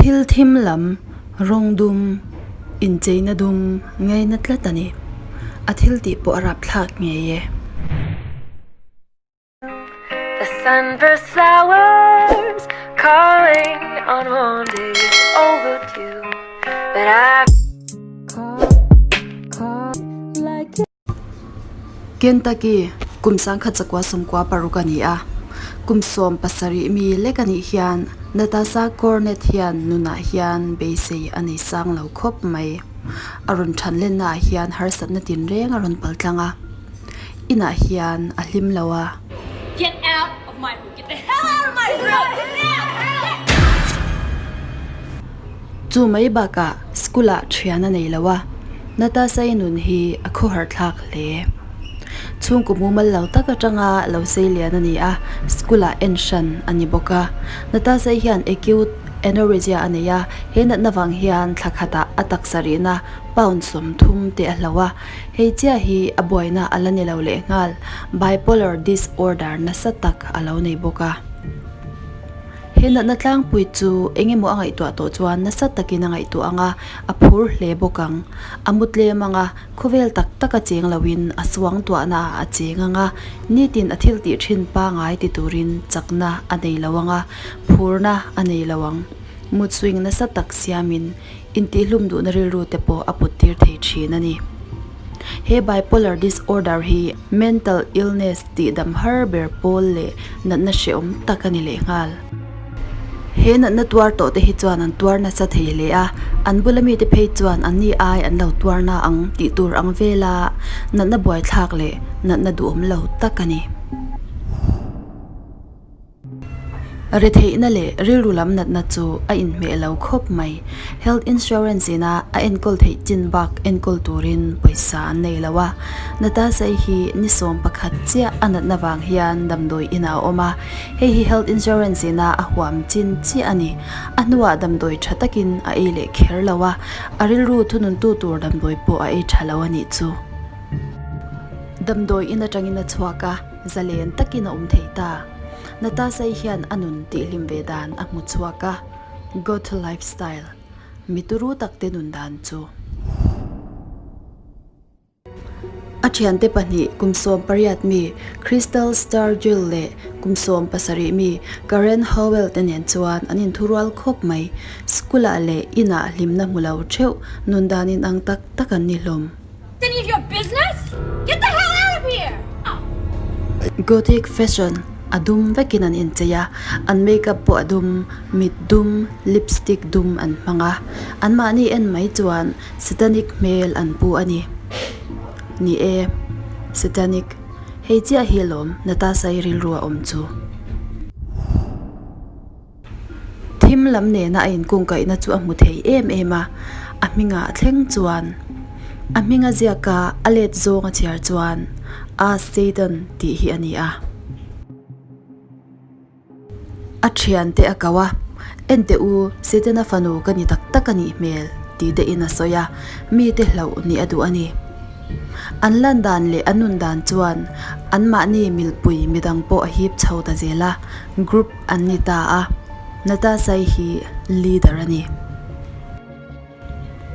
Thil thim lam, rawng dum, incheina dum ngaina tlat a ni. A thil tih pawh a rapthlak ngei e. The sunburst flowers calling on one day overdue But I Kentucky, kum 1996 a ni a, kum 17 mi lek a nih hian Natasha Cornett hian nunah hian beisei a nei sang lo khawp mai. A rawn than lennaah hian harsatna tinreng a rawn pal tlang a, inah hian a hlim lo a. Get out of my room! Get the hell out of my room! Chu mai bakah school ah thian a nei lo a, Natasha-i nun hi a khawhar thlak hle. Chhungkaw mumal lo tak atanga lo sei lian a ni a, school ah en hran a ni bawk a. Natasha-i hian acute anorexia a nei a, he natna vang hian thla khatah a taksa rihna pound 30 te a hloh a, hei chiah hi a buaina a la ni lo lehnghal, bipolar disorder nasa tak a lo nei bawk a. He natna tlangpui chu eng emaw a ngaihtuah tawh chuan nasa takin a ngaihtuah ang a, a phur hle bawk ang. A mu tlem ang a, khawvel tak tak a cheng loin a suang tuahna ah a cheng ang a, nitin a thil tih thin pangai ti turin chakna a nei lo ang a, phurna a nei lo ang. Mood swing nasa tak siamin Intihhlum duhna rilru te pawh a put tir thei thin a ni. He bipolar disorder hi mental illness tih dam har ber pawl leh natna hrehawm tak a ni lehnghal. He natna tuar tawh te hi chuan an tuar nasa thei hle a, an bula mite phei chuan an ni ai an lo tuar na ang tih tur ang vela natna buaithlak leh natna duhawm lo tak a ni. Retheihna leh rilru lam natna chu a inhmeh lo khawp mai. Health insurance ina a enkawl theih chin bak enkawl turin pawisa an nei lo a. Natasha-i hi ni 11 chiah a natna vang hian damdawi inah a awm a, hei hi health insurance ina a huam chin chiah a ni. A hnuah damdawi tha takin a ei leh kher lo a, a rilru thununtu tur damdawi pawh a ei tha lo a nih chu. Damdawi in atangin a chhuak a. Zalen takin a awm thei ta. Natasha-i hian a nun tihhlim ve dan a hmu chhuak a, Goth lifestyle, mi turu tak te nun dan chu. A thiante pahnih kum 18 mi Crystal Sturgill leh kum 17 mi Karen Howell te nen chuan an inthurual khawp mai. School-ah leh inah hlimna hmu lo theuh nun dan inang tak tak an ni hlawm. Any of your business? Get the hell out of here! Gothic fashion a dum vekin an inchei a, an makeup pawh a dum, mit dum, lipstick dum an hmang a, anmahni en mai chuan satanic hmel an pu a ni. Ni e, satanic, hei chiah hi lawm Natasha-i rilru a awm chu. Thim lam nena a inkungkaihna chu a hmu thei em em a, a hmingah thleng chuan a hming a ziak a, a let zawng a chhiar chuan A Satan tih hi a ni a. A thiante a ko a, Enteh u, Setana fanu ka ni tak tak a nih hmel tih te in a sawi a, mite hlauh nih a duh a ni. An lan dan leh an nun dan chuan anmahni milpui midang pawh a hip chho ta zel a, group an ni ta a, Natasha-i hi leader a ni.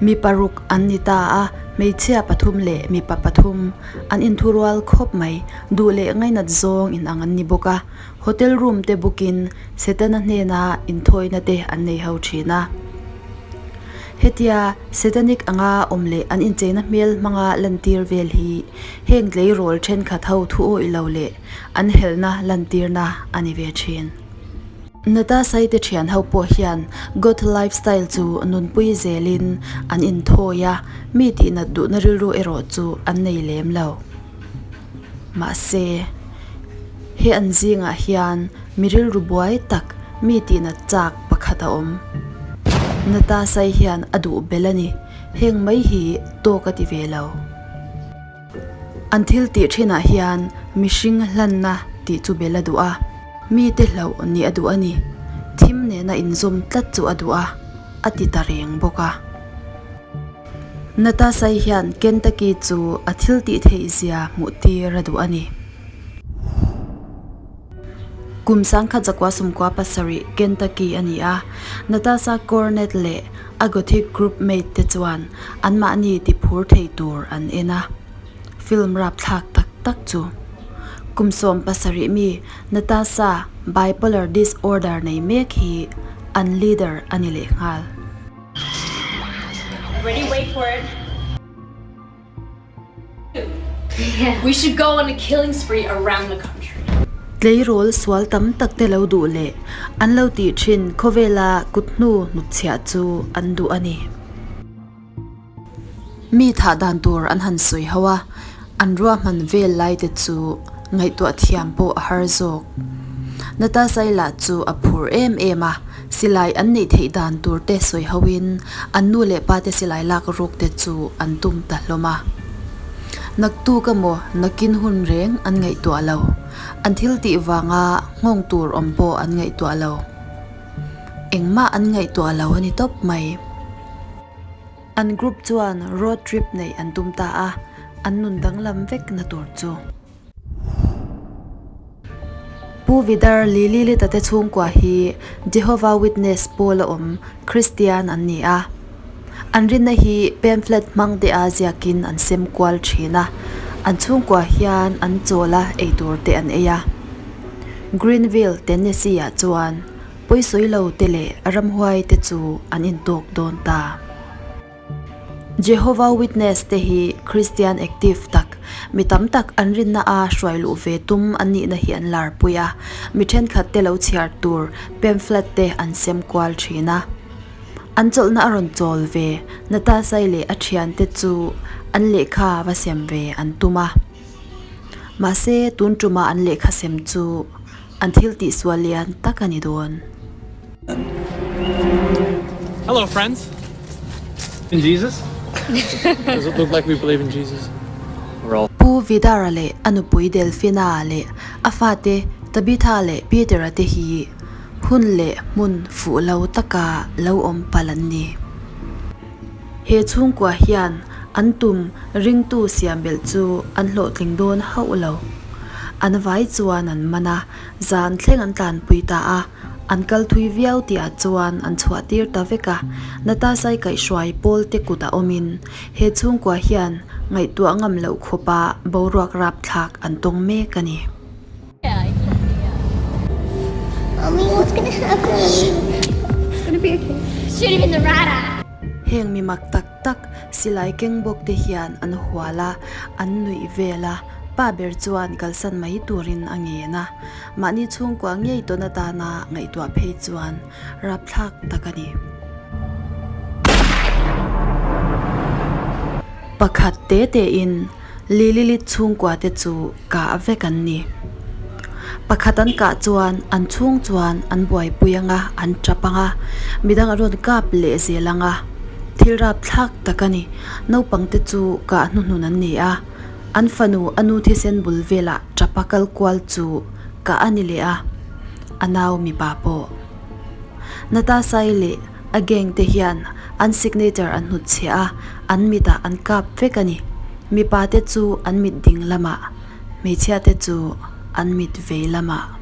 Mi paruk an ni ta a, hmeichhia pathum leh mipa pathum an inthurual khawp mai, duh leh ngainat zawng inang an ni bawk a, hotel room te bookin Setana hnena inthawina te an nei ho thin a. Hetia Setanic anga awm leh an incheina hmel hmanga lantir vel hi heng tleirawl thenkhat ho thu awih lo leh An helna lantirna a ni ve thin. Natasha-i te thian ho pawh hian Goth lifestyle chu nunpui zelin an inthawi a, mi tihnat duhna rilru erawh chu an nei lem lo. Mahse, he an zingah hian mi rilru buai tak, mi tihnat chak pakhat a awm. Natasha-i hian a duh bel a ni, heng mai hi tawk a ti ve lo. An thil tih thinah hian mihring hlanna tih chu bel a duh a, mite hlauh nih a duh a ni. Thim nena inzawm tlat chu a duh a, a ti ta reng bawk a. Natasha-i hian Kentucky chu a thil tih theih zia hmuh tir a duh a ni. Kum 1997 Kentucky a ni a, Natasha Cornett leh a Gothic group mate te chuan anmahni tiphur thei tur an en a. Film rapthlak tak tak chu. Kum 17 mi Natasha bipolar disorder nei mek hi an leader a ni lehnghal. Ready wait for it. We should go on a killing spree around the country. Tleirawl sual tam tak te lo duh leh an lo tih thin khawvela kut hnu hnutchhiah chu an duh a ni. Mi thah dan tur an han sawi ho a, an ruahman vel lai te chu ngaihtuah thiam pawh a har zawk. Natasai lah chu a phur em em a, Silai an neih theih dan tur te sawi ho in an nu leh pa te silai lak ruk te chu an tum ta hlawm a. Naktuk emaw nakin hun reng an ngaihtuah lo. An thil tih vanga nghawng tur awm pawh an ngaihtuah lo. Engmah an ngaihtuah lo a ni tawp mai. An group chuan road trip neih an tum ta a, an nun danglam vek na tur chu. Pu Vidar Lililita te chhungkua hi Jehovah Witness pawl a awm Kristian an ni a. An rinna hi pamphlet hmang te a ziakin an sem kual thin a, an chhungkua hian an chawl a eitur te an ei a. Greenville, Tennessee ah chuan pawisawi lo te leh ramhuai te chu an intawk dawn ta. Jehovah Witness te hi Kristian active tak, mi tam tak an rinna a hruai luh ve tum an nihna hi an larpui a, mi thenkhat te lo chhiar tur pamphlet te an sem kual thin a. An chawlhna a rawn chawl ve, Natasai leh a thiante chu an lehkha va sem ve an tum a. Mahse tun tuma an lehkha sem chu An thil tihsual lian tak a ni dawn. Hello friends. In Jesus? Does it look like we believe in Jesus? We're all. Pu Vidara leh a nupui Delphina leh a fate Tabitha leh Peter-a te hi hun leh hmun fuh lo taka lo awm palh an ni. He chhungkua hian an tum ringtu siam belh chu an hlawhtling dawn hauh lo. An vai chuan an man a, zan thleng an tlanpui ta a, an kal thui viau tihah chuan an chhuah tir ta vek a. Natasai kaihhruai pawl te kut a awmin he chhungkua hian ngaihtuah ngam loh khawpa boruak rapthlak an tawng mek a ni. Heng mi mak tak tak silai keng bawk te hian an hual a, an nuih vel a, pa ber chuan kalsan mai turin a ngen a, mahni chhungkua ngei tawn atana ngaihtuah phei chuan rapthlak tak a ni. Pakhat te tein Lililit chhungkua te chu kah vek an ni. Pakhat an kah chuan an chhung chuan an buaipui ang a, an tap ang a, midang an rawn kap leh zel ang a. Thil rapthlak tak a ni. Naupang te chu kah hnuhnun an ni a, an fanu a nu thisen bul velah tap a kal kual chu kah a ni leh a, a nau mipa pawh. Natasai leh A gang te hian an signature an hnutchhiah a, an mitah an kap vek a ni. Mipa te chu an mit ding lamah, hmeichhia te chu an mit vei lamah.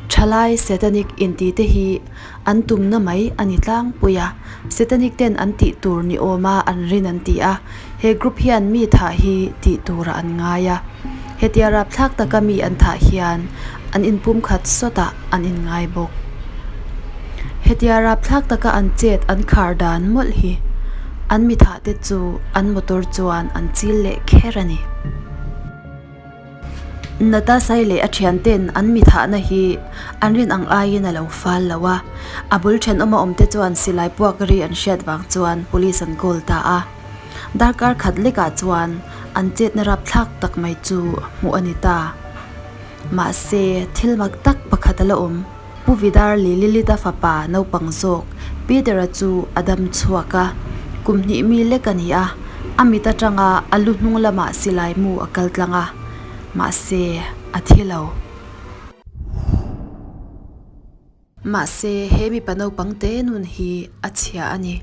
Thalai Satanic inti te hi an tumna mai a ni tlangpui a, Satanic ten an tih tur ni awma an rin an ti a, he group hian mi thah hi tih turah an ngai a. Hetia rapthlak taka mi an thah hian an inpumkhat sawtah an inngai bawk. Hetia rapthlak taka an chet an khar dan mawlh hi an mi thah te chu an motor chuan an chil leh kher a ni. Natasai leh a thianten an mi thahna hi an rin ang aiin a lo fal lo a, a bul thenawma awmte chuan silai puak ri an hriat vang chuan police an call ta a. Darkar khat lekah chuan an chetna rapthlak tak mai chu hmuh a ni ta. Mahse, thil mak tak pakhat a la awm. Pu Vidar Lililita fapa naupang zawk Peter-a chu a dam chhuak a, kum hnih mi lek a ni a, a mit atanga a lu hnung lamah silai mu a kal tlang a, mahse, a thi lo. Mahse, he mipa naupang te nun hi a chhia a ni.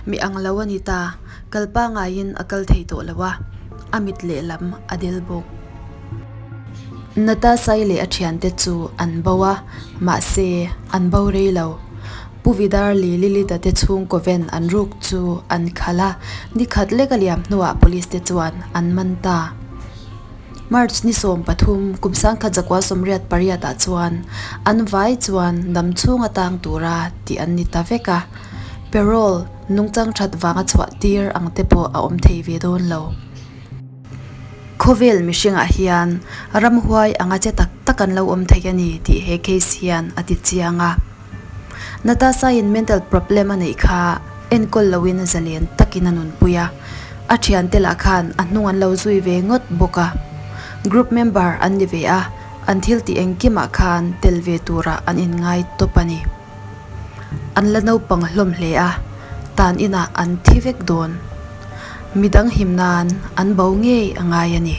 Mi ang lo a ni ta, kal pangaiin a kal thei tawh lo a, a mit lehlam a del bawk. Natasai leh a thiante chu an bo a, mahse, an bo rei lo. Pu Vidar leh Lilita te chhungkaw ven an ruk chu an khalh a, nikhat lek a liam hnuah police te chuan an man ta. March ni 13, kum 1988 ah chuan an vai chuan dam chhung atang tura tih an ni ta vek a, parole nungchang that vanga chhuah tir ang te pawh a awm thei ve dawn lo. Khawvel mihringah hian ramhuai anga che tak tak an lo awm thei a ni tih he case hian a ti chiang a. Natasha-in mental problem a neih kha enkawl loin zalen takin a nunpui a, a thiante lah khan a hnung an lo zui ve ngawt bawk a. Group member an ni ve a, an thil tih engkimah khan tel ve turah an inngai tawp a ni. An la naupang hlawm hle a, tan inah an thi vek dawn. Midang him nan an bo ngei a ngai a ni.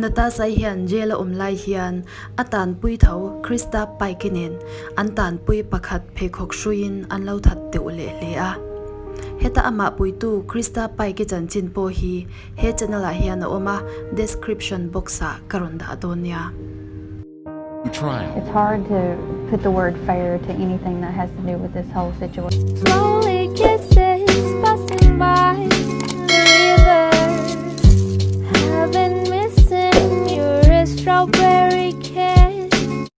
Natasai hian jail a awm lai hian a tanpui tho Krista Pike nen an tanpui pakhat pheikhawk hruiin an lo that deuh leh hle a. Heta amah puitu Krista Pike chanchin pawh hi He channel ah hian a awm a, description box ah ka rawn dah dawn nia. Trial. It's hard to put the word fair to anything that has to do with this whole situation. Slowly kisses passing by the river. I've been missing your strawberry.